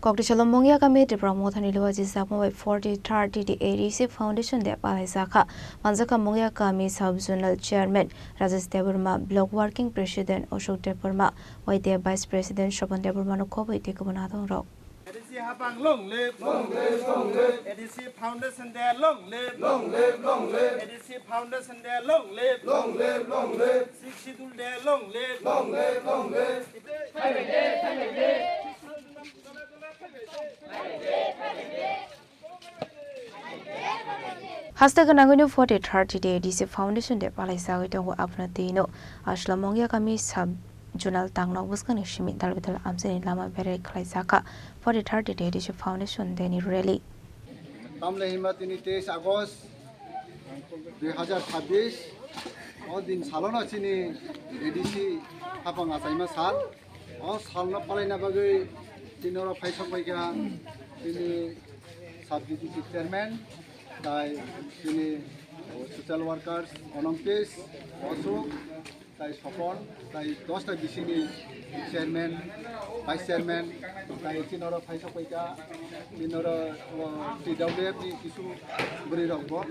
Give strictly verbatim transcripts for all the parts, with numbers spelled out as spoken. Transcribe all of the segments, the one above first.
Kokdisalo Mungya kami Tipra Mothani Liwa Jisakma bai forty third T T A D C Foundation Day palaijakha. Manjakha Mungya kami Sub Zonal Chairman Rajesh Debbarma, Block Working President Ashok Debbarma, Y T F Vice President Shobhan Debbarma no khobwi tei kubun adongrok. A D C Hapang long live, long live, long live. A D C Foundation Day long live, long live, long live. A D C Foundation Day long live, long live, long live. Sixth Schedule Day long live, long live, long live. Haste gwnangwino forty third T T A D C Foundation Day palaisagwi tongo, abono twino Aswla Mungya kami Sub Zonal Tangnok bwskangni simi dal bidal amchaini lama berai khlaijakha forty third T T A D C Foundation Day ni rally. Tamle hima tini teis August dui hazar chabbish, o din salono chini A D C hapang achaima sal. O salno palaina bagwi chini oro phaisok paikha chini sub D D C chairman, tai chini social workers Onongkis, Osuk, tai Sopon, tai dosta bisini chairman, vice chairman, tai chini oro phaisok paikha chini oro, o, T W F ni kisu bwrwi rok bo,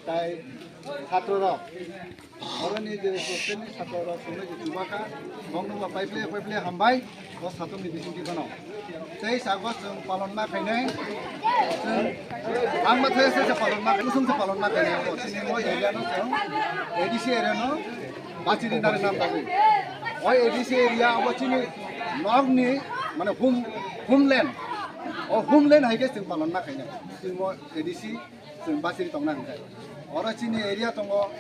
tai chhatro rok. Oroni je hostel ni chhatro rok songwi je chubakha, bongno bo paiple paiple hambai, o satung ni bisingtwi phano. Teis August chwng palon ma khainai, chwng ang ma thai se palon ma, kusung se palon ma khainai, o chini mo area no chwng A D C area no bachiri nari nam bagwi. O A D C area abo chini nok ni, mane home, homeland, o homeland hai khe chwng palon ma khainai, chwng mo A D C chwng bachiri tongna hwnkhai. Oro chini area tongo,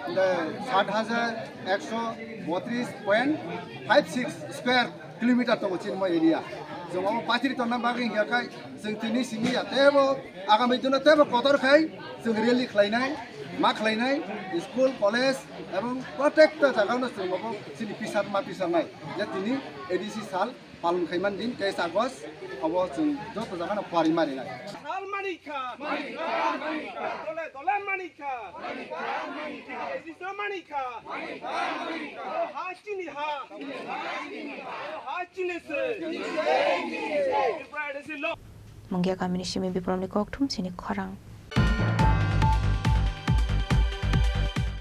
hwnkhe, sat hajar ekso botris point five six square kilometer tongo chini mo area. Chwng omo bachiri tongna bagwi hwnkhe khai chwng tini simi ya teibo agami dino teibo kotor khai chwng rally khlainai, ma khlainai, school, college ebong protekta jagao no chwng obo chini pisar ma pisarnai je tini A D C sal palon khaiman din teis August, abo chwng joto jagano kwrwi marinai. Sal manikha. Dole dole manikha. Ejisa manikha. O ha chini ha. O ha chini se. Mungya kamini simi Biplomni kokthum chini khorang.